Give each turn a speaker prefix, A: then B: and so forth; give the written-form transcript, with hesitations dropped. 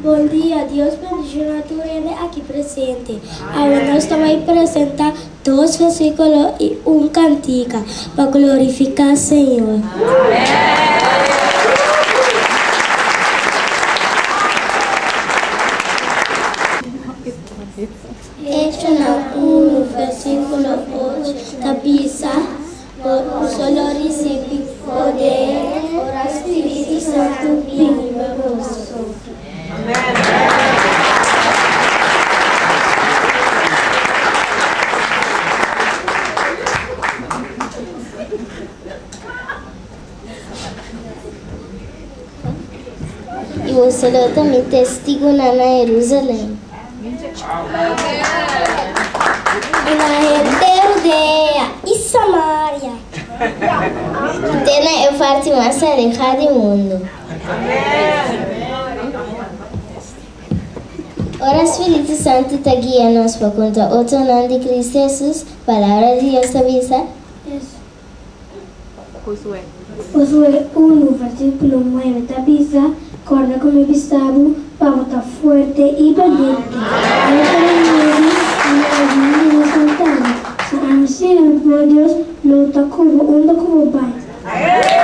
A: Bon dia, Dios bendishoná tur hende aki presente. Awe nos ta bai presentá dos versíkulo i un kantika pa glorifiká Señor. Echonan unu, versíkulo ocho ta bisa, Boso lo risibí poder ora Spiritu Santu bini riba boso.
B: I boso lo ta mi testigunan na Herúsalèm.
A: I na henter Hudea i Samaria.
B: I te na e parti mas alehá di mundu. Ora spiritu santu ta guia nos pa konta otronan di Kristu Hesus, Palabra di Dios ta bisa.
C: Josué.
A: Josué unu, versíkulo nuebe ta bisa, Kòrda ku mi bisa bo pa bo ta fuerte i baliente. No tene miedu ni algun di bo spantá bo. Si ami Señor bo Dios lo ta ku bo unda ku bo bai.